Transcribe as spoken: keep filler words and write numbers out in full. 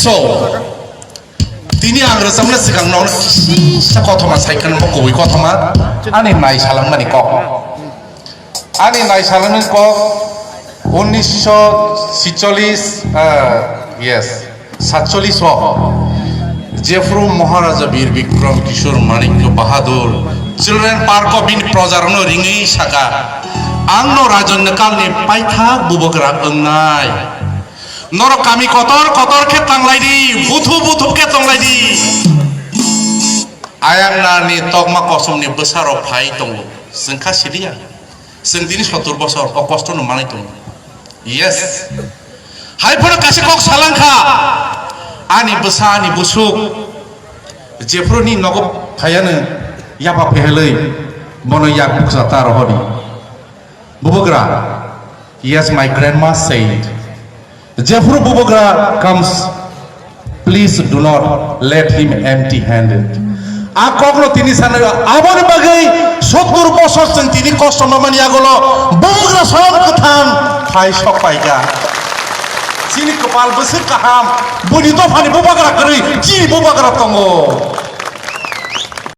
So, tini ang rwchapna swkang nono kisa kothoma sai kheno bo kubui kothoma ani naisalangmani kok. Ani naisalangmani kok unnisho sitchollis, ah, yes, satchollis o jephru Maharaja Bir Bikram Kishore Manikya Bahadur Children Park o bini projarokno ringwi saka, "Ang no Rajanyakalni paithak bubagra wngnai." Norok kami kotor kotor khe tanglai di, buthup buthup khe tonglai di. Ayang nani tokma kosomni bwsarok phai tongo, chwng kha siliya. Chwng tini sottur bosor o kosto no manai tongo. Yes. Hai phano kaisa kok salang kha. Ani bwsa, ani bwsuk, jephru ni nogo phaiya no yapa phehelwi bono yak buksa ta rohori. Bubagra, yes, my grandma said, "Jephru bubagra comes, please do not let him empty handed." A kokno tini sanai, aboni bagwi sottur bosor chwng tini kosto mamani yagulo bubagra soyam kwthang phai sok paikha. Chini kwpal bwswk kaham, buni dophani bubagra kwrwi chini bubagra tongo.